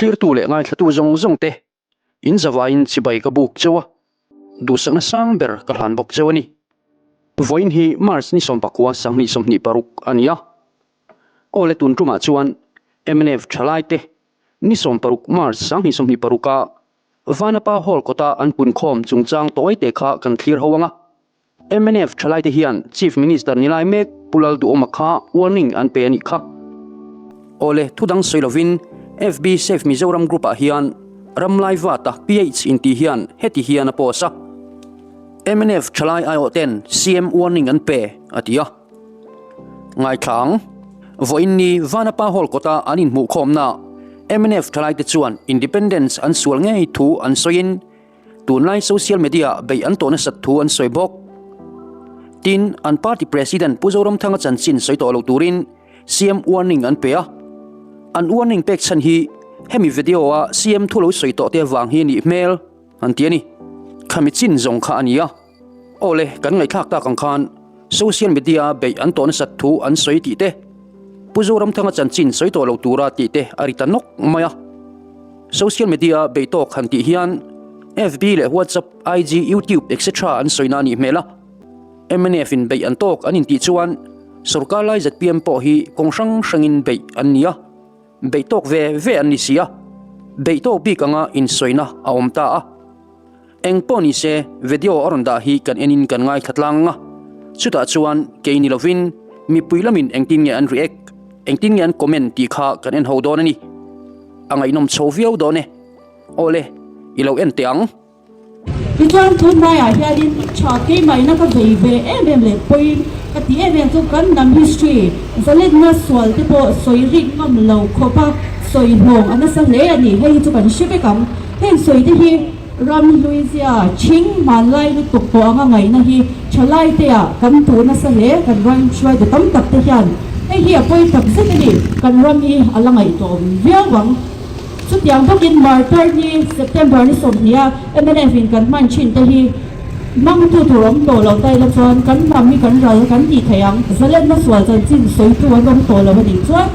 Thlirtu leh ngaithlatu zawng zawng te in zavaiin chibai ka buk cheu a, duhsakna sang ber ka hlan bawk cheu a ni. Vawiin hi March ni 19 2026 a ni a, aw le tun tumah chuan mnf thalai te ni 16 March 2026 a Vanapa Hall kawta an punkhawm chungchang tawite kha kan thlir ho ang a. Mnf thalaite hian Chief Minister ni lai mek Pu Lalduhawma kha warning an pe a nih kha. Awle, thu dang sawi lovin FB Save Mizoram group ah hian Ramlaivata PH intih hian heti hian a post a, mnf thalai aiawh ten CM warning an pe, a ti a. Ngaithla ang. Vawiin ni Vanapa Hall kawta an inhmuhkhawmna mnf thalaite chuan Independence an sual ngei thu an sawiin, Tunlai social media beih an tawh nasat thu an sawi bawk. Tin, an party president Pu Zoramthanga chanchin sawi tawh lo turin CM warning an pe a. An warning pek chhan hi hemi video a CM thu lo sawi tawh te avang hi a nih hmel an ti a ni. Khami chin zawng kha a ni a. Awle, kan ngaihthlak tak ang khan social media beih an tawh nasat thu an sawi tih te, Pu Zoramthanga chanchin sawi tawh lo tura tih te a ri ta nawk mai a. Social media beih tawk han tih hian FB leh WhatsApp, IG, YouTube etc an sawina a nih hmel a. Mnf in beih an tawk an intih chuan sorkar lai zpm pawh hi kawng hrang hrangin beih an ni a, beih tawk ve ve an ni si a, beih tawk bik anga insawina a awm ta a. Eng pawh ni se video a rawn dah hi kan enin kan ngaithla tlang a, chutah chuan kei ni lovin mipui lamin engtin nge an react, engtin nge an comment tih kha kan en ho dawn a ni. A ngaihnawm chho viau dawn e. Awle, i lo en teh ang. Tichuan tunlaiah hianin tha keimahina ka vei ve em em leh pawi ka ti em em chu kan hnam history zalenna sual te pawh sawi rik ngam lo khawp a sawi hlawng a nasa hle a ni. Hei hi chu kan hre vek ang. Heng sawi te hi ram hluizia chhing hmanlai lutuk tawh anga ngaihna hi thalai te ah kan tuh nasa hle kan ram hruaitu tam tak te hian hei hi a pawi tak zet a ni kan ram hi a la ngaihtuahawm viau ang. Chutiang bawkin Martar ni September ni 20 a mnf in kan hman thin te hi hmangtu tur awm tawh lo ta ila chuan kan hnam hi kan ral kan tih theih ang. Zalenna sual chanchin sawitu an awm tawh lo a nih chuan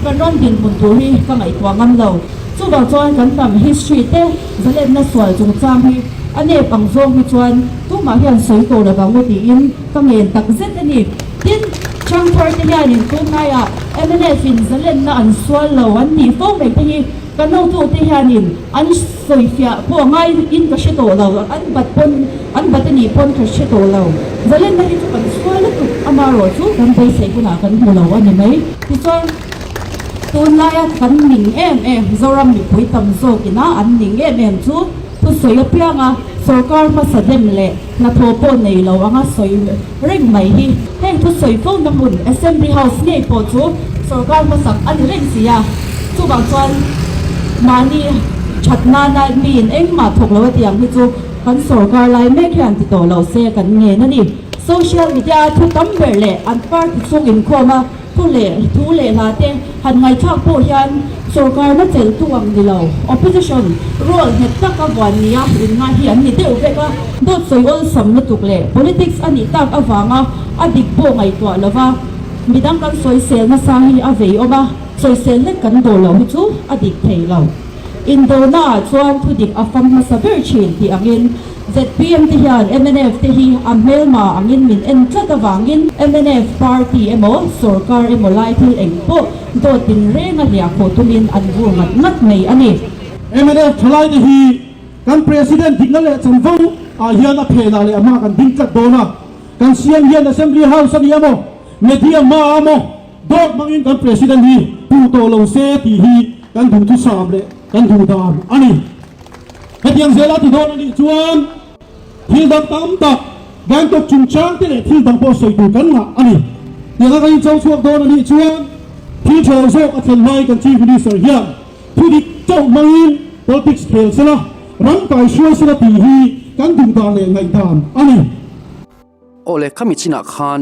kan ram dinhmun tur hi ka ngaihtuah ngam lo. Chuvang chuan kan hnam history te zalenna sual chungchang hi a nep ang zawng hi chuan tumah hian sawi tawh lo vang u tiin ka ngen tak zet a ni. Tin, Changthar te hianin tunlaiah mnf in zalenna an sual lo an tih fo mai te hi kan hotu te hianin an sawifiah pawh ngai in ka hre tawh lo, an bat pawn an bat a nih pawn ka hre tawh lo. Zalenna hi chu kan sual lutuk amaherawh chu kan beisei hunah kan hmu lo a ni mai. Tichuan. Tunlaia kan ning em em, Zoram mipui tam zawkina an ning em em chu thusawi apianga sorkar hmasa dem leh hnathawh pawh nei lo anga sawi reng mai hi. Heng thusawi fo na hmun Assembly House ngei pawh chu sorkar hmasak a ni reng si a, chuvang chuan mahni that nana miin engmah thawk lo a tih ang hi chu kan sorkar lai mek hian ti tawh lo se kan ngen a ni. Social media thu tam ber leh an party chhung inkhawm a. Thu leh thu leh hla te han ngaihthlak pawh hian sorkarna chelhtu ang ni lo, opposition role nghet taka vuan nia inngai hi an ni deuh vek a. Dawt sawi awlsam lutuk leh politics a nih tak avanga a dik pawh ngaihtuah lova midang kan sawisel nasa hi a vei awm a, sawisel hlek kan dawl lo hi chu a dik thei lo. Indona ah chuan thudik a fam hmasa ber thin tih angin zpm te hian mnf te hi a hmelma angin min en tlat avangin mnf party emaw sorkar emaw lai thil eng pawh dawt tin reng a hliah khawh tumin an vur ngat ngat mai a ni. Mnf thalai te hi kan President dikna leh chanvo ah hian a phenah leh a hma kan ding tlat dawn a, kan siam hian Assembly House a ni emaw Media hma ah emaw dawt hmangin kan President hi puh tawh lo se tih hi Kan duhthusam leh kan duhdan a ni. Hetiang zela ti dawn a nih chuan thil dang tam tak Gangtok chungchang te leh thil dang pawh sawi tur kan ngah a ni. Tianga kan incho chhuak dawn a nih chuan thil tha lo zawk a thlen hmai kan Chief Minister hian thu dik chauh hmangin politics khel sela, ram kai hruai sela tih hi kan duhdan leh ngaihdan a ni. Awle khami chinah khan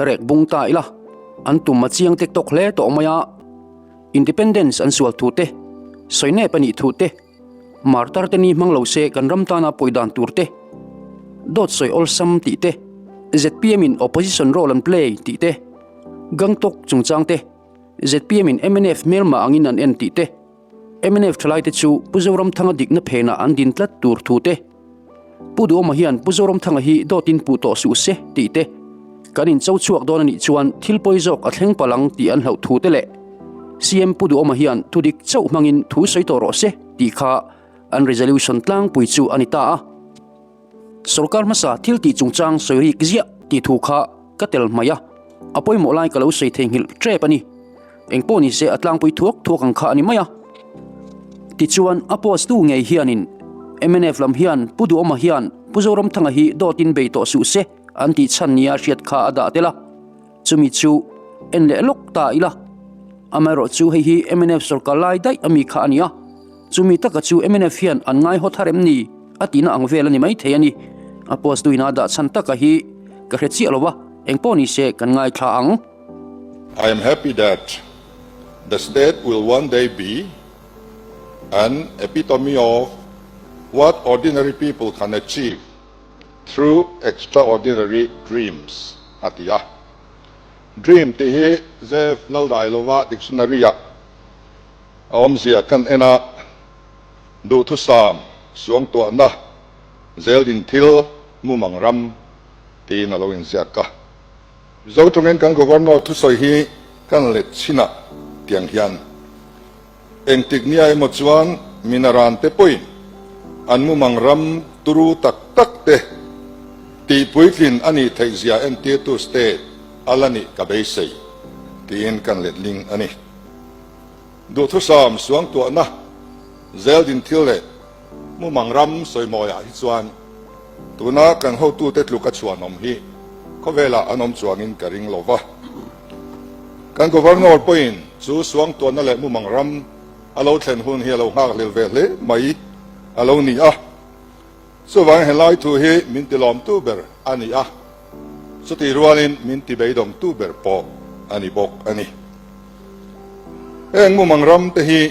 rek bung ta ila an tum a chiang tek tawk hle tawh mai a. Independence an sual thu te, sawi nep a nih thu te, martar te ni hmang lo se kan ram tana pawi dan tur te, dawt sawi awlsam tih te, zpm in opposition role an play tih te, Gangtok chungchang te, zpm in mnf hmelma angin an en tih te. Mnf thalaite chu Pu Zoramthanga dikna phenah an din tlat tur thu te, Pu Duhawma hian Pu Zoramthanga hi dawtin puh tawh suh se tih te, kan incho chhuak dawn a nih chuan thil pawi zawk a thleng palh ang tih an hlauh thu te leh CM Pu Duhawma hian thudik chauh hmangin thu sawi tawh rawh se tih kha an resolution tlangpui chu a ni ta a. Sorkar hmasa thil tih chungchang sawi rik ziah tih thu kha ka tel hmaih a, a pawimawh lai ka lo sawi theihnghilh tep a ni. Engpawh nise a tlangpui thuak thuak ang kha a ni mai a. Tichuan a post tu ngei hianin mnf lam hian Pu Duhawma hian Pu Zoramthanga hi dawtin bei tawh suh se an tih chhan nia hriat kha a dah tel a. Chumi chu en leh lawk ta ila. Amaherawh chu hei hi mnf sorkar lai daih a mi kha a ni a. Chumi taka chu mnf hian an ngai haw thar em ni a tihna ang vel a ni maithei a ni. A post tuin a dah chhan taka hi ka hre chiah lo va, engpawh nise kan ngaithla ang. I am happy that the state will one day be an epitome of what ordinary people can achieve through extraordinary dreams, a ti a. Dream tih hi Zev Laldailova dictionary-ah a awmzia kan en a, duhthusam, suangtuahna, zeldin thil, mumang ram tiin a lo inziak a. Mizo tawngin kan Governor thusawi hi kan let chhin a, tiang hian engtik nia emaw chuan minaran te pawhin an mumang ram turu tak tak te tih puitlin a nih theih zia entirtu state a la nih ka beisei tiin kan letling a ni. Duhthusam suangtuahna zeldin thil leh Mumang ram sawimawiah hi chuan tuna kan hotute tluk a chhuanawm hi khawvelah an awm chuangin ka ring lo va. Kan Governor pawhin chu suangtuahna leh mumang ram a lo thlen hun hi a lo nghakhlel ve hle mai a lo ni a. Chuvangin helai thu hi min tilawmtu ber a ni a, chutih rualin min tibeidawngtu ber pawh a ni bawk a ni. Heng mumang ram te hi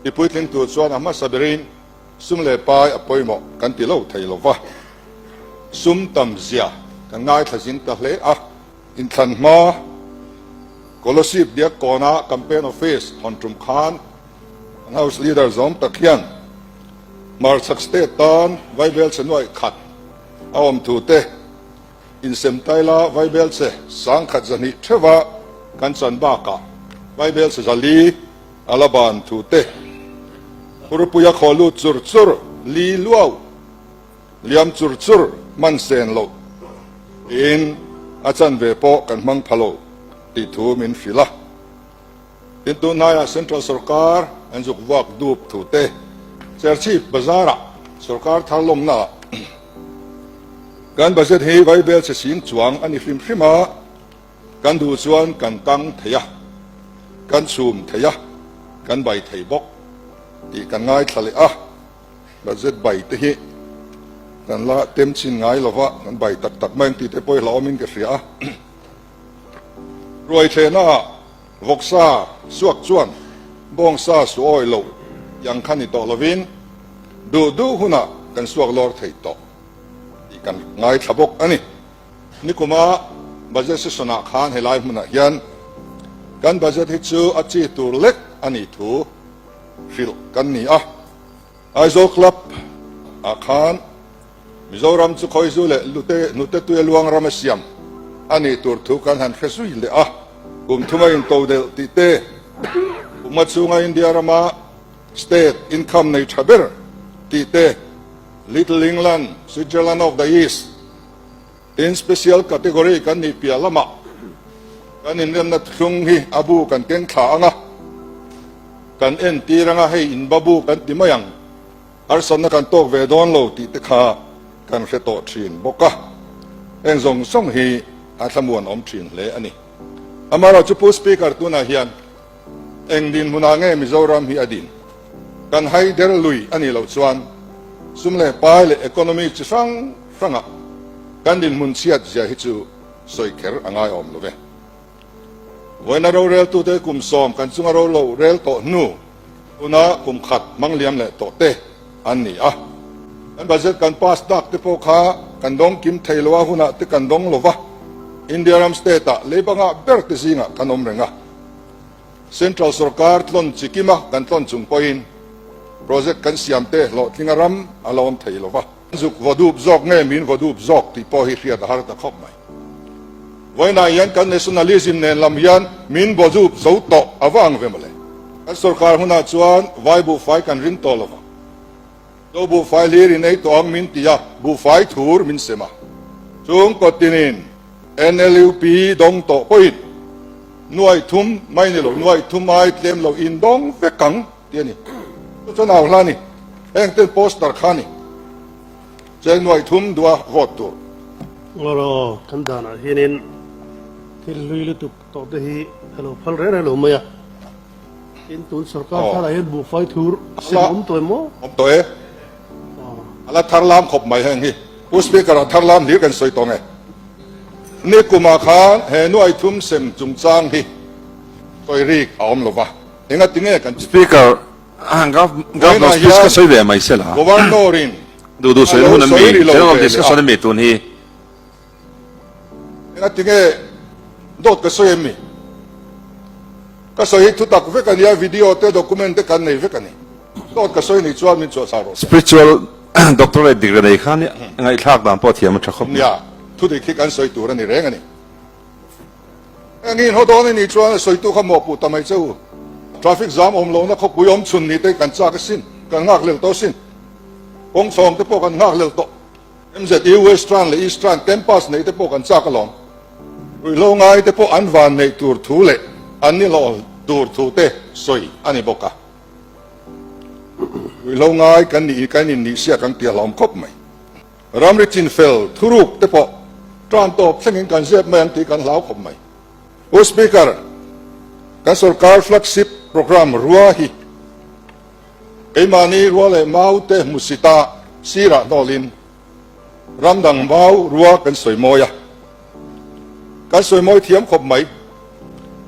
I puitling tur chuan a hmasa berin sum leh pai a pawimawh kan ti lo thei lo va, sum tam zia kan ngaithla zing ta hle a. Inthlan hma Kolosip biak kawna campaign office hawn tum khan an House Leader zawm tak hian Hmarchhak State tan vaibelchhe nuaih khat a awm thu te, Insem taila vaibelchhe 10,000 zahnih theuha kan chan bakah vaibelchhe 400 A la ban thu te Hurpuia khaw lut chur chur, li luau liam chur chur hman sen loh tiin a chanve pawh kan hmang pha lo tih thu min hrilh a. Tin, tunhnaiah Central sawrkar an zuk vuak dup thu te Serchhip bazarah sawrkar thar lawmnaah kan budget hi vaibel chhe sing chuang a ni hrim hrim a. Kan duh chuan kan kang thei a, kan chhum thei a, kan bai thei bawk tih kan ngaithla leh a, budget bai te hi kan la tem chin ngai lo va, kan bai tak tak mai ang tih te pawh hi hlauhawmin ka hria a. Ruai thlehnaah vawksa suak chuan bawngsa su awi loh yang kha ni tawh lovin duh duh hunah kan suak lawr thei tawh tih kan ngaithla bawk a ni. Nikuma budget session ah khan helai hmunah hian kan budget hi chu a chi tur lek a nih thu hrilh kan ni a. Aizawl Club ah khan Mizoram chu Khawizu leh Lute hnute tuia luang ram a siam a nih tur thu kan han hre zui leh a. Kum thuma intodelh tih te, kuma chhunga India rama state income nei tha ber tih te, Little England, Switzerland of the East, Tin, special category kan nih piah lamah kan inremna thlung hi a bu kan keng thla ang a, kan entir ang a, hei inba bu kan ti mai ang, harsatna kan tawk ve dawn lo tih te kha kan hre tawh thin bawk a, heng zawng zawng hi a thlamuan awm thin hle a ni. Amaherawhchu Pu Speaker tunah hian eng dinhmunah nge Mizoram hi a din? Kan haider lui a nih loh chuan sum leh pai leh economy chi hrang hrangah kan dinhmun chhiat zia hi chu sawi kher a ngai awm lo ve. Vawiina roreltute kum 10 kan chunga ro lo rel tawh hnu tuna kum khat hmang liam leh tawh te an ni a. Kan budget kan pass dak te pawh kha kan dawng kim thei lo a, hunah te kan dawng lo va, India ram state ah leibangah ber te zingah kan awm reng a. Central sorkar tlawn chi kima kan tlawn chung pawhin. Project kan siam te hlawhtlinga ram a la awm thei lo va. Zuk vaw dup zawk nge min vaw dup zawk tih pawh hi hriat a har ta khawp mai. Vawiinah hian kan nationalism nen lam hian min vaw dup zo tawh a va ang ve mawle. Kan sorkar hunah chuan vai buhfai kan ring tawh lo vang. Zo buhfai hlir in ei tawh ang min ti a, buhfai thur min sem a. Chung kawtinin NLUP dawng tawh pawhin nuaih thum mai ni lo, nuaih thum ai tlem lo in dawng vek ang. Tih a ni. Chu chuan au hla a ni. Heng ten poster kha a ni. Cheng nuaih thum duha vote tur. Ngawraw, kan danah hianin thil hlui lutuk tawh te hi a lo phal reng reng lo mai a. Tin, tun sorkar tharah hian buhfai thur sem a awm tawh em maw? Awm tawh e. A la thar lam khawp mai heng hi. Pu Speaker a thar lam hlir kan sawi tawh nge. Ni kumah khan he nuaih thum sem chungchang hi sawi rik a awm lo va. Enga ti nge kan Speaker, Governor speech ka sawi ve mai se la. Governor in Duh duh sawi hun an mi, general discussion an mi tun hi. Enga ti nge dawt ka sawi em mi? Ka sawi hi thutak vek a nia, video te document te kan nei vek a ni. Dawt ka sawi nih chuan min chhuahchhah rawh se. Spiritual doctorate degree nei khan ngaihthlak dan pawh thiam a tha khawp mai. Nia, thudik hi kan sawi tur a ni reng a ni. Engin haw dawn a nih chuan a sawitu kha mawhpuh ta mai che u. Traffic zam awm lohna khawpui awm chhun ni te kan chak asin, kan nghak lel tawh asin. Kawng chhawng te pawh kan nghak lel tawh. MZU West Strand leh East Strand campus neih te pawh kan chak alawm. Ruihhlo ngai te pawh an van neih tur thu leh an ni hlawh tur thu te sawi a ni bawk a. Ruihhlo ngai kan nih kan innihsiak ang tih a hlawm khawp mai. Ramri chinfel thuruk te pawh tan tawp thlengin kan zep mai ang tih kan hlau khawp mai. Pu Speaker, kan sorkar flagship programme rua hi keimahni rua leh mau te hmusita sirah hnawlin ram dang mau rua kan sawi mawi a. Kan sawi mawi thiam khawp mai.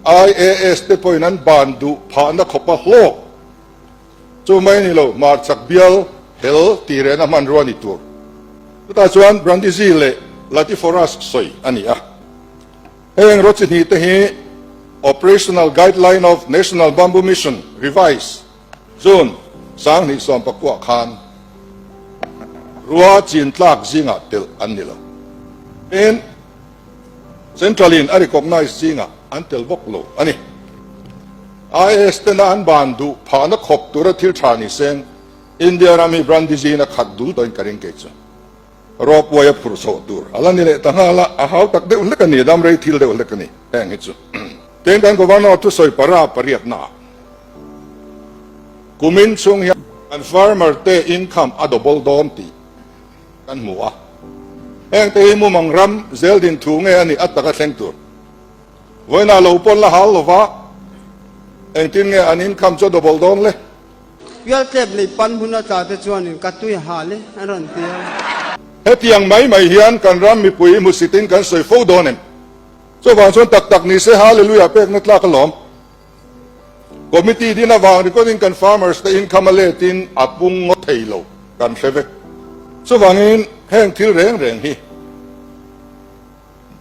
IAS te pawhin an ban duh phahna khawpa hlawk. Chu mai ni lo, hmarchhak bial hel tih rehna hmanrua ni tur. Chutah chuan Brandizzi leh Latiforas sawi a ni a. Heng rawt chi hnih te hi Operational Guideline of National Bamboo Mission, Revised, June 2019 khan rua chin tlak zingah telh an ni lo. Tin, Central in a recognise zingah an tel bawk lo a ni. IAS tena an ban duh phahna khawp tura thil tha ni seng India ram hi Brandizin a khat dul tawhin ka ring kei chu. Ropeway a phurh chhoh tur a la ni leh ta nghal a, a hau tak deuh hlek a ni, dam rei thil deuh hlek a ni heng hi chu. Tin kan Governor thusawi para pariatna ah kumin chhung hian kan farmer te income a double dawn tih kan hmu a, heng te hi mumang ram zeldin thu nge a nih a taka thleng tur. Vawiinah lo pawn la hal lova, engtin nge an income chu a double dawn le? Pialtlep lei pan hmun a tla te chuanin ka tui hal e an rawn ti a. Hetiang mai mai hian kan ram mipui hmusitin kan sawi fo dawn em? Chuvang chuan tak tak ni se Hallelujah pekna tlak alawm. Committee din avang ringawtin kan farmers te income a letin a pung ngawt thei lo kan hre vek. Chuvangin heng thil reng reng hi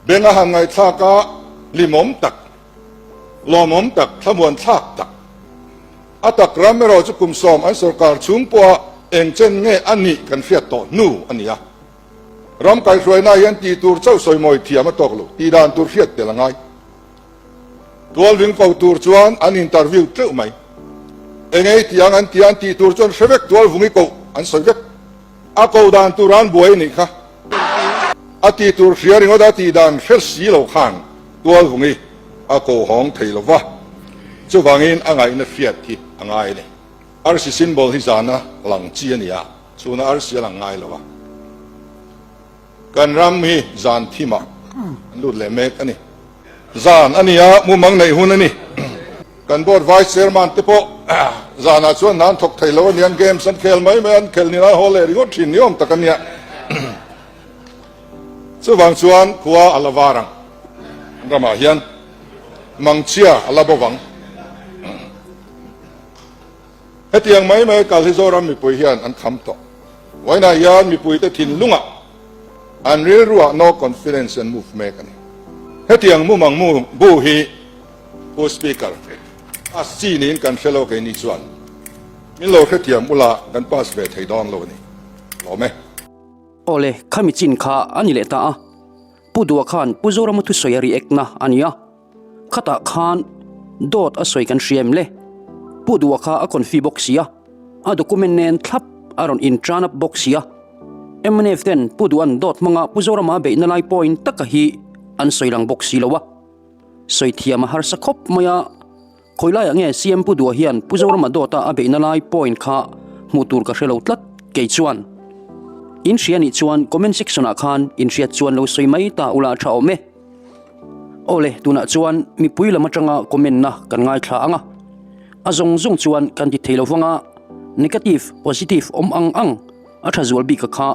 beng a han ngaihthlak a hlimawm tak, lawmawm tak, thlamuan thlak tak. A tak ram erawh chu kum sawm an sorkar chhung pawha eng chen nge a nih kan hriat tawh hnu a ni a. Ram kaihhruaina hian tih tur chauh sawimawi thiam a tawk lo, tih dan tur hriat tel a ngai. Tualving ko tur chuan an interview teuh mai. Engei tih ang an tia an tih tur chuan hre vek tualvungi koh an sawi vek. A ko dan tur an buai nih kha. A tih tur hria ringawt a tih dan hre si lo khan tualvungi a ko hawng thei lo va. Chuvangin a ngaihna hriat hi a ngai a ni. Arsi symbol hi zana lang chi a ni a, chhuna arsi a lang ngai lo a. Kan ram hi zan thimah an lut leh mek a ni. Zan a ni a, mumang neih hun a ni. Kan board vice chairman te pawh zanah chuan hna an thawk thei lo a ni, an games an khel mai mai a, an khel ni lai haw leh ringawt thin ni awm tak a nia. Chuvang chuan khua a la var ang, an ramah hian mangchhia a la bo vang. Hetiang mai mai kal hi Zoram mipui hian an kham tawh. Vawiinah hian mipuite thinlungah an rilruah no confidence an move mek a ni. Hetiang mumang mu bu hi Pu Speaker, a chi niin kan hre lo keini chuan. Min lo hrethiam ula kan pass ve thei dawn lo a ni. Lawm e. Awle, khami chin kha a ni leh ta a. Pu Dua khan Pu Zorama thusawi a react na a ni a. Khatah khan dawt a sawi kan hria em le? Pu Dua kha a confi bawk si a, a document nen thlap a rawn in turn up bawk si a. Mnf ten Pu Dua'n dawt hmanga Pu Zorama beihna lai point taka hi an sawi lang bawk si lo a. Sawi thiam a harsa khawp mai a. Khawi laiah nge CM Pu Dua hian Pu Zorama dawta a beihna lai point kha hmuh tur ka hre lo tlat kei chuan. In hria nih chuan comment section ah khan in hriat chuan lo sawi mai ta ula tha awm e. Awle tunah chuan mipui lam atanga comment na kan ngaithla ang a. A zawng zawng chuan kan ti thei lo vang a, negative, positive awm ang ang a tha zual bik a kha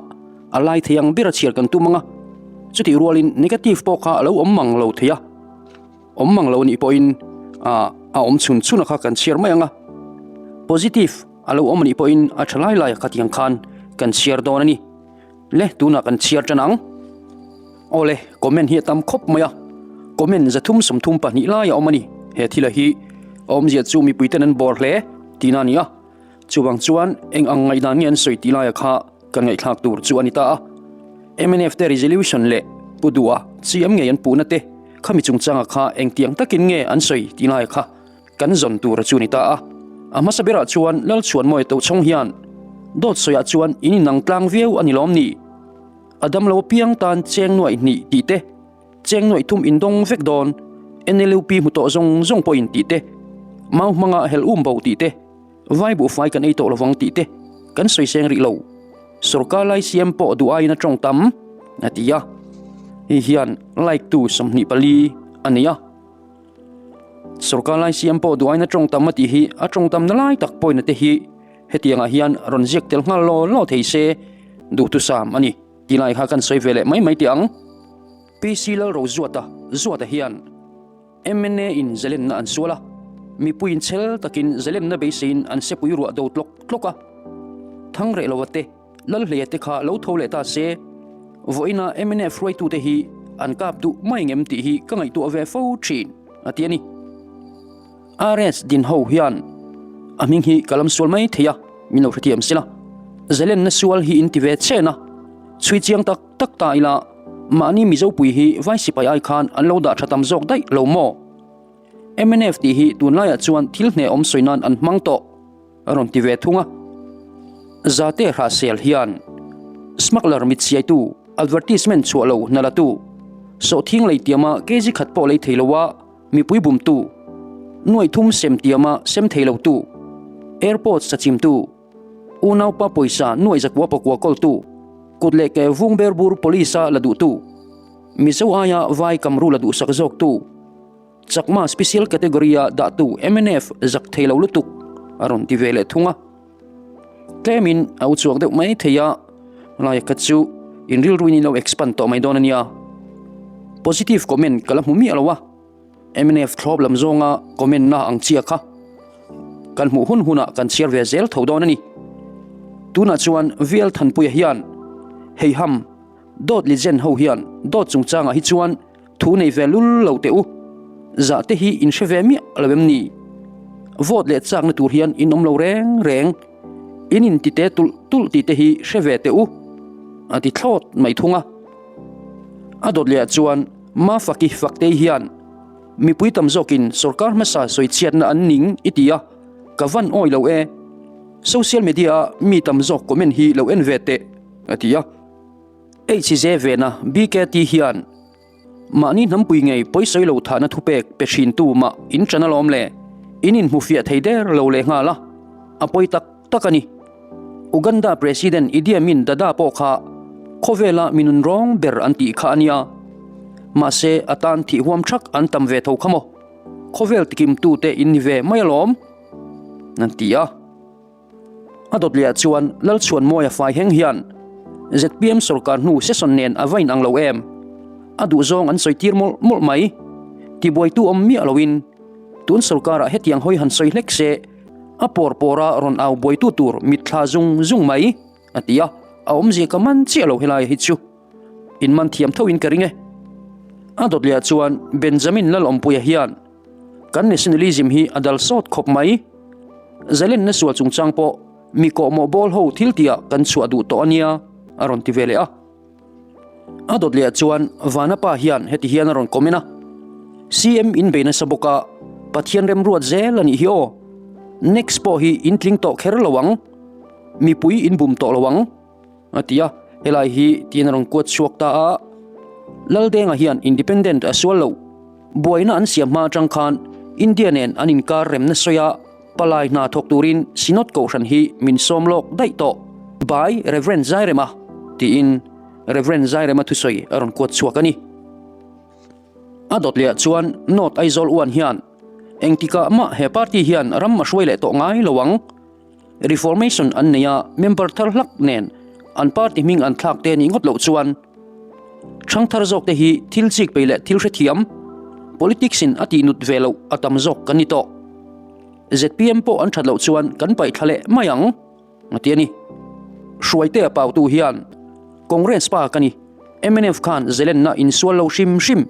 a lai thei ang ber a chhiar kan tum ang a. Chutih rualin negative pawh kha a lo awm mang lo thei a. Awm mang lo nih pawhin a awm chhun chhun a kha kan chhiar mai ang a. Positive a lo awm anih pawhin a tha lai lai a kha tiang khan kan chhiar dawn a ni. Le tunah kan chhiar tan ang. Awle comment hi a tam khawp mai a. Comment 332 lai a awm a ni. He thila hi a awmzia chu mipui ten an bawr hle tihna a ni a. Chuvang chuan eng ang ngaihdan nge an sawi tih laia kha kan ngaihthlak tur chu a ni ta a. Mnf te resolution leh Pu Duha CM ngei an puhna te khami chungchanga kha engtiang takin nge an sawi tih laia kha kan zawn tur chu a ni ta a. A hmasa berah chuan Lalchhuanmawia Tochhawng hian dawt sawiah chuan in inang tlang viau a ni lawm ni? A damlo apiang tan cheng nuaih hnih tih te, Cheng nuaih thum indawng vek dawn, NLUP hmu tawh zawng zawng pawhin tih te, mau hmanga hel um bo tih te, vai buhfai kan ei tawh lovang tih te kan sawi seng rih lo. Sorkar lai siam pawh duh aiin a tawng tam, a ti a. Hei hian like tu 24 a nei a. Sorkar lai siam pawh duh aiin a tawng tam a tih hi a tawng tamna lai tak pawina te hi hetiangah hian rawn ziak tel nghal law law thei se duhthusam a ni. Tilai kha kan sawi ve leh mai mai teh ang. PC Lalrozuata, Zuata hian mna in zalenna an sual a, mipuiin chhel takin zalenna beiseiin an sepui ruah do tlawk tlawk a. Thangreh lova te, Lalhleia te kha lo tho leh ta se, vawiina mnf hruaitute hi an kap duh mai ngem tih hi ka ngaihtuah ve fo thin, a ti a ni. RS din ho hian a hming hi ka lam sual mai thei a, min lo hrethiam sela. Zalenna sual hi in ti ve chen a, chhui chiang tak tak ta ila mahni Mizopui hi vai sipai ai khan an lo dah tha tam zawk daih lo maw? Mnf tih hi tunlaiah chuan thil hnehawm sawi nan an hmang tawh. A rawn ti ve thung a. Zate Hrahsel hian smuggler mit siaitu, advertisement chhuah lo hna latu, sawhthing lei tiama kg khat pawh lei thei loa mipui bumtu, nuai thum sem tiama sem thei lotu, airport sachimtu, unaupa pawisa nuai zakua pakua kawltu, kut leh ke vung ber bur police-a la duhtu, Mizo aia vai kamru la duhsak zawktu, Chakma special category-a dahtu mnf zak thei lo lutuk a rawn ti ve leh thung a. Tlemin a u chhuak deuh mai thei a, laia kha chu in rilruin in lo expand tawh mai dawn a nia. Positive comment ka la hmu miah lo a, mnf thlawp lam zawnga comment na ang chiah kha kan hmuh hun hunah kan chhiar ve zel tho dawn a ni. Tunah chuan VL Thanpuia hian heiham dawt legend ho hian dawt chungchangah hi chuan Thu nei ve lul lo teh u. Zah te hi in hre ve miah lo em ni? Vote leh chakna tur hian in awm lo reng reng. In in ti te tulh tulh tih te hi hre ve teh u. A ti thlawt mai thung a. A dawt leh ah chuan Mafaki Faktei hian mipui tam zawkin sorkar hmasa sawichhiatna an ning i ti a, ka van awi lo e. Social media a mi tam zawk comment hi lo en ve teh, a ti a. HZ vena BKT hian mahni hnampui ngei pawisawi lo thahna thupek pe hrintu mah in ṭan alawm le, in inhmufiah thei der lo leh nghal a, a pawi tak tak a ni. Uganda President Idi Amin Dada pawh kha khawvela mi nunrawng ber an tih kha a nia. Mahse a tan thih huam ṭhak an tam ve tho kha maw? Khawvel tikimtute in ni ve mai alawm, an ti a. A dawt leh ah chuan Lalchhuanmawia fai heng hian zpm sorkar hnu session nen a va inang lo em? A duhzawng an sawi tir mawlh mawlh mai. Tibuaitu awm miah loin tun sorkarah hetiang hawi han sawi hlek se a pawr pawra rawn au buaitu tur mitthla zung zung mai, a ti a, a awmzia ka man chiah lo helai hi chu. In man thiam thoin ka ring e. A dawt leh ah chuan Benjamin Lalawmpuia hian Kan nationalism hi a dal sawt khawp mai. Zalenna sual chungchang pawh. Mi kawhmawh bawl ho thil tihah kan chhuah duh tawh a nia, a rawn ti ve leh a. A dawt leh ah chuan Vana pa hian heti hian a rawn comment a, CM in bei nasa bawk a, Pathian remruat zel a nih hi aw. Next pawh hi in tling tawh kher lo ang, mipui in bum tawh lo ang, a ti a, helai hi tiin a rawn kuat chhuak ta a. Laldenga hian independent a sual lo, buaina an siam hma atang khan India nen an inkar remna sawi a, Palai hna thawk turin Synod Kohhran hi min sawm lawk daih tawh by Rev Zairema tiin Rev Zairema thusawi a rawn kuat chhuak a ni. A dawt lehah chuan North Aizawl uan hian engtikah mah he party hian ram a hruai leh tawh ngai lo ang. Reformation an nei a, member thar hlak nen an party hming an thlak te nih ngawt loh chuan Ṭhangthar zawk te hi thil chik peih leh thil hrethiam, politics in a tih nut ve loh a tam zawk kan ni tawh. Zpm pawh an ṭhat loh chuan kan paih thla leh mai ang, a ti a ni. Hruaitea pautu hian Congress pa ka ni, mnf khan zelenna insual lo hrim hrim,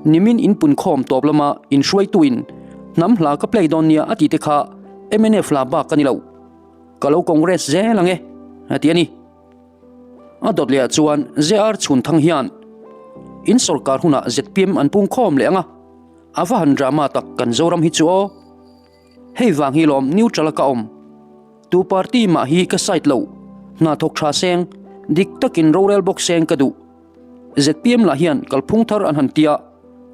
nimin inpunkhawm tawp lama inhruaituin hnam hla ka play dawn nia a tih te kha mnf hla bak ka ni lo, ka lo Congress zel ang e, a ti a ni. A dawt leh ah chuan JR Chhunthang hian in sawrkar hunah zpm an pung khawm leh ang a, a va han drama tak kan Zoram hi chu aw. Hei vang hi lawm neutral a ka awm. Tu party mah hi ka side lo, hna thawk tha seng, dik takin rorel bawk seng ka duh. Zpm lah hian kalphung thar an han tia,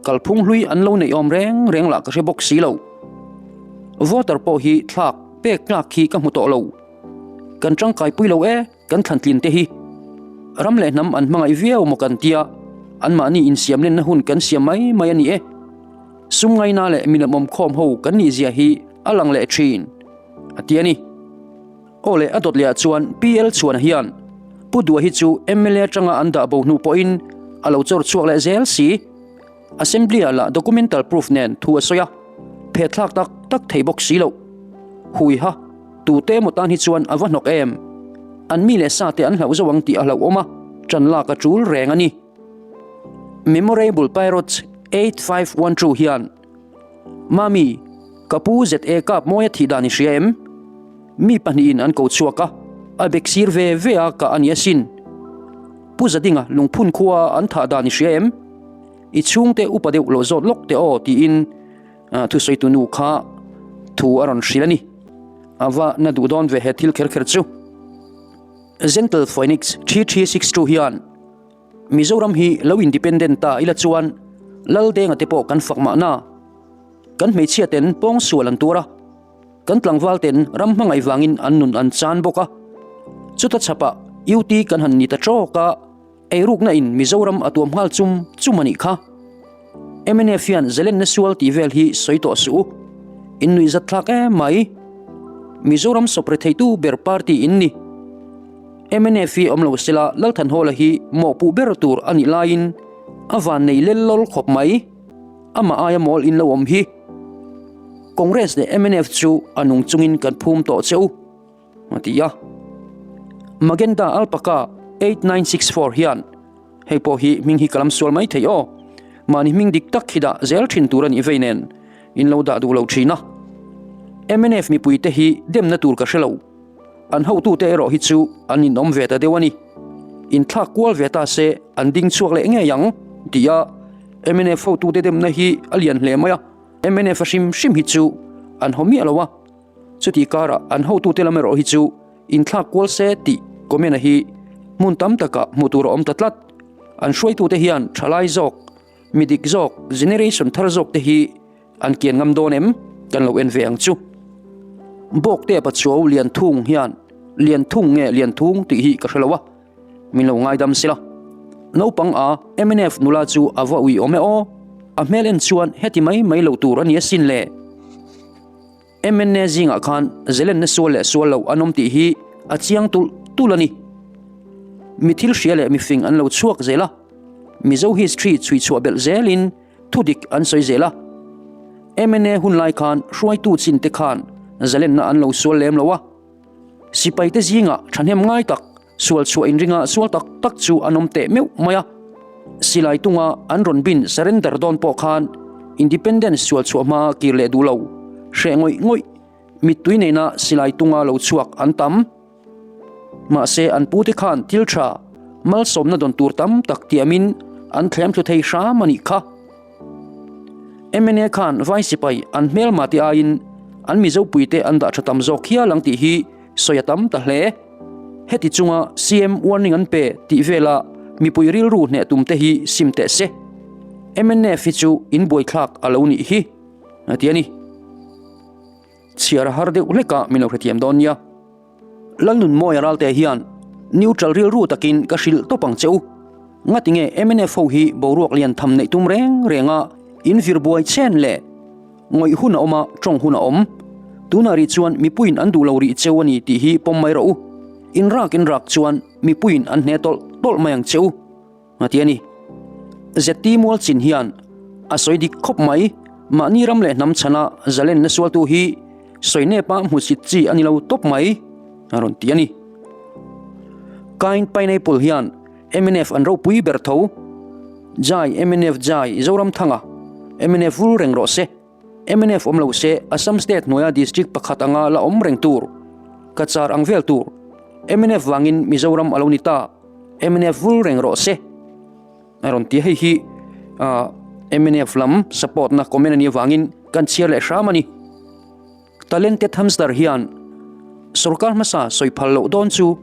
kalphung hlui an lo neih awm reng reng lah ka hre bawk si lo. Voter pawh hi thlak pek tlak hi ka hmu tawh lo. Kan tangkai pui lo e, kan thlantlin te hi. Ram leh hnam an hmangaih viau maw kan tia, anmahni insiam lenna hun kan siam mai mai a ni e. Sum ngaina leh milem awmkhawm ho kan nih zia hi a lang leh thin, a ti a ni. Aw leh a dawt lehah chuan PL Chhuana hian Pu Dua hi chu mla atanga an dah bo hnu pawhin a lo chawr chhuak leh zel si. Assembly-ah lah documental proof nen thu a sawi a, phehthlak tak tak thei bawk si loh. Huiha, tute emaw tan hi chuan a va hnawk em? An mi leh sa te an hlauh zo ang tih a hlauhawm a, ṭan lak a ṭul reng a ni. Memorable Pirates 8512 hian, Mami, ka pu ZA Kap Mawia thih dan i hria em? Mi pahnihin an ko chhuak a, a bek sir ve ve a kah a ni asin. Pu Zadinga lungphun khua an thah dan i hria em? I chhungte upa deuh lo zawt lawk teh aw tiin thusawitu nu kha thu a rawn hrilh a ni. A va na duh dawn ve he thil kher kher chu. Gentle Phoenix 3362 hian Mizoram hi lo independent ta ila chuan Laldenga te pawh kan fak mahna. Kan hmeichhia ten pawngsual an tuar a. Kan tlangval ten ram hmangaih vangin an nun an chan bawk a, chuta chhapah UT kan han ni ta trawk a, eirukna in Mizoram a tuam nghal chum chum a nih kha. Mnf hian Zelenna sual tih vel hi sawi tawh suh u, in nuih zat thlak em mai. Mizoram sawpre theitu ber party in ni. Mnf hi awm lo sela Lalthanhawla hi mawhpuh ber tur a nih laiin a vannei lel lawl khawp mai. Amah aia mawl in lo awm hi. Congress leh mnf chu a nung chungin kan phum tawh che u, a ti a. Magenta Alpaca 8964 hian hei pawh hi hming hi ka lam sual mai thei aw, mahni hming dik tak hi dah zel thin tur a nih vei nen in lo dah duh lo thin a. Mnf mipuite hi demna tur ka hre lo. An hotute erawh hi chu an inawm ve ta deuh a ni. Inthlak kual ve ta se an ding chhuak leh ngei ang, ti a mnf hotute demna hi a lian hle mai a. Mnf a hrim hrim hi chu an haw miah lo a, chutih karah an hotute lam erawh hi chu inthlak kual se tih comment-a hi hmun tam takah hmuh tur a awm ta tlat. An hruaitute hian thalai zawk, mi dik zawk, generation thar zawk te hi An kian ngam dawn em? Kan lo en ve ang chu. Bawkte Pachuau Lianthung hian Lianthung nge Lianthung tih hi ka hre lo a, min lo ngaidam sila. Naupang a mnf nula chu a va ui awm e aw. A hmel en chuan heti mai mai lo tur a ni asin le. MNA zingah khan zelenna sual leh sual lo an awm tih hi a chiang tulh tulh a ni. Mi thil hria leh mifing an lo chhuak zel a, Mizo history chhui chhuah belh zelin Thu dik an sawi zel a. MNA hun lai khan hruaitu chin te khan zalenna an lo sual lem lo a. Sipai te zingah thahnem ngai tak, sual chhuah inringa sual tak tak chu an awm teh meuh mai a. Silai tunga an rawn bin surrender dawn pawh khan Independence sual chhuah hma kir leh duh lo, hreh ngawih ngawih. mittui nena silai tunga lo chhuak an tam. Mahse an pute khan thil tha malsawmna dawn tur tam tak tiamin an thlem thlu thei hram a nih kha. Mna khan vai sipai an hmelma te aiin an Mizo puite an dah tha tam zawk hial ang tih hi sawi a tam ta hle. Heti chunga CM warning an pe tih vela mipui rilru hneh tum te hi sim teh se. Mnf hi chu in buaithlak a lo nih hi a ti a ni. Chhiar a har deuh hlek a min lo hrethiam dawn nia. Lalnunmawia ralte hian neutral rilru takin ka hrilh tawp ang che u. Ngatinge mnf ho hi boruak lian tham neih tum reng reng a in vir buai chen le? Ngawih hun a awm a, tawng hun a awm. Tunah rih chuan mipuiin an duh lo rih cheu a ni tih hi pawm mai rawh u. In rak in rak chuan mipuiin an hne tawlh tawlh mai ang che u. A ti a ni. ZT Mualchin hian a sawi dik khawp mai. Mahni ram leh hnam chhana zalenna sualtu hi sawi nepa hmusit chi a ni lo tawp mai, a rawn ti a ni. Kind Pineapple hian mnf an ropui ber tho. Jai mnf Jai Zoramthanga mnf vul reng rawh se. Mnf awm lo se Assam state hnuaia district pakhat anga la awm reng tur, Cachar ang vel tur. Mnf vangin Mizoram a lo ni ta, mnf vul reng rawh se. A rawn ti a, hei hi mnf lam support na comment a nih avangin kan chhiar leh hram a ni. Talented Hamster hian sorkar hmasa sawi phal loh dawn chu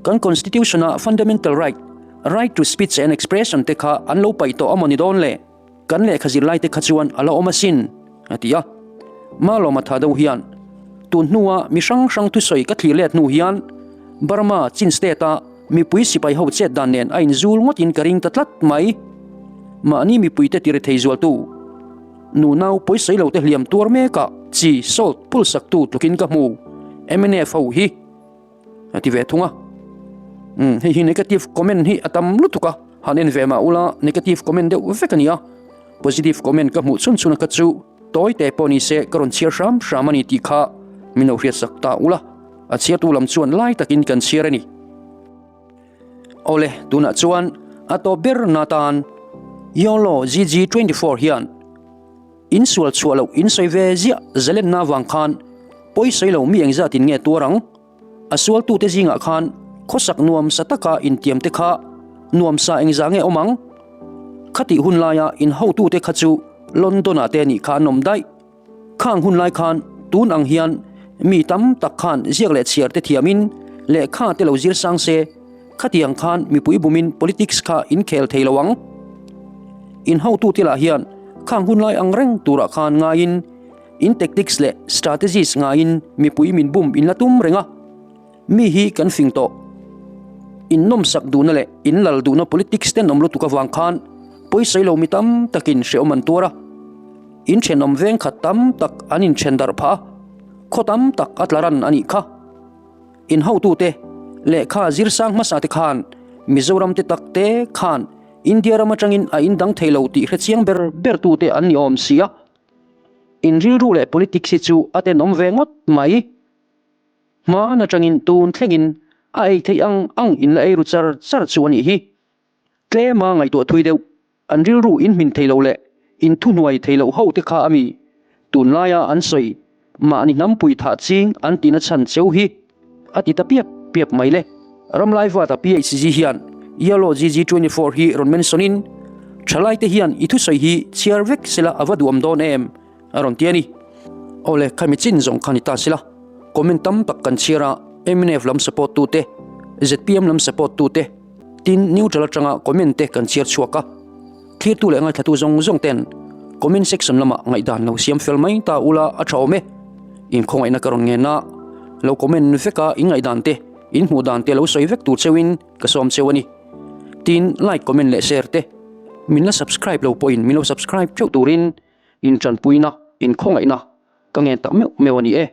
kan constitution a fundamental right, right to speech and expression te kha an lo paih tawh a maw ni dawn le? Kan lehkha zirlai te kha chuan a la awm asin, a ti a. Malawma tha deuh hian, Tun hnua mi hrang hrang thusawi ka thlir let hnu hian Burma, Chin State-a mipui sipai ho chet dan nen a inzul ngawtin ka ring ta tlat mai. Mahni mipuite ti rethei zualtu, nunau pawisawi lo te hliam tuar mekah chi, salt, phul saktu tlukin ka hmu, mnf ho hi. A ti ve thung a. Umm hei hi negative comment hi a tam lutuk a, han en ve mah ula negative comment deuh vek a ni a, positive comment ka hmuh chhun chhun a kha chu tawi te pawh ni se ka rawn chhiar hram hram a ni tih kha min lo hriatsak ta ula, a chhiartu lam chuan lai takin kan chhiar a ni. Awle tunah chuan a tawp ber na tan Yolo GG24 hian In sual chhuah loh in sawi ve ziah zalenna avang khan pawi sawi lo mi engzatin nge tuar ang? A sualtute zingah khan khawsak nuamsa taka intiamte kha nuamsa engzah nge awm ang? Khatih hun laia in hotute kha chu London-ah te nih kha an awm daih. Khang hun lai khan tun ang hian mi tam tak khan ziak leh chhiar te thiamin lehkha te lo zir sang se, Khatiang khan mipui bumin politics kha in khel thei lo ang. In hotute lah hian khang hunlai ang reng turah khan ngaiin in tactics leh strategies ngaiin mipui min bum in la tum reng a. Mi hi kan fing tawh. In nawmsak duhna leh in lal duhna politics tenawm lutuk avang khan pawisawi lo mi tam takin hrehawm an tuar a. In thenawm veng khat tam tak an inthen darh phah a, khaw tam tak a tla ran a nih kha. In hotute lehkha zirsang hmasa te khan Mizoram te tak te khan India ram atangin a indang thei lo tih hrechiang ber ber tute an ni awm si a. In rilru leh politics hi chu a tenawm ve ngawt mai. Hmaan atangin tun thlengin a ei theih ang ang in la ei ru char char chu a nih hi. Tlema ngaihtuah thui deuh. An rilru in hmin thei lo leh in thuhnuai thei loh ho te kha a mi tunlaia an sawi mahni hnampui thah ching an tihna chhan cheu hi a ti ta piap piap mai le. Ramlai vata PHG hian Yellow GG24 hi rawn mention in thalai te hian i thusawi hi chhiar vek sela a va duhawm dawn em a rawn ti a ni. Awle khami chin zawng kha ni ta sela comment tam tak kan chhiar a mnf lam support tu te zpm lam support tu te Tin, neutral atanga comment te kan chhiar chhuak a, thlirtu leh ngaithlatu zawng zawng ten comment section lamah ngaihdan lo siam fel mai ta ula a tha awm e. Inkhawngaihna ka rawn ngen a, lo comment vek a in ngaihdan te, in hmuh dan te lo sawi vek tur cheuhin ka sawm cheu a ni. Tin, like, comment leh share te min la subscribe lo pawhin min lo subscribe theuh turin in tanpuina, inkhawngaihna ka ngen tak meuh meuh a ni e.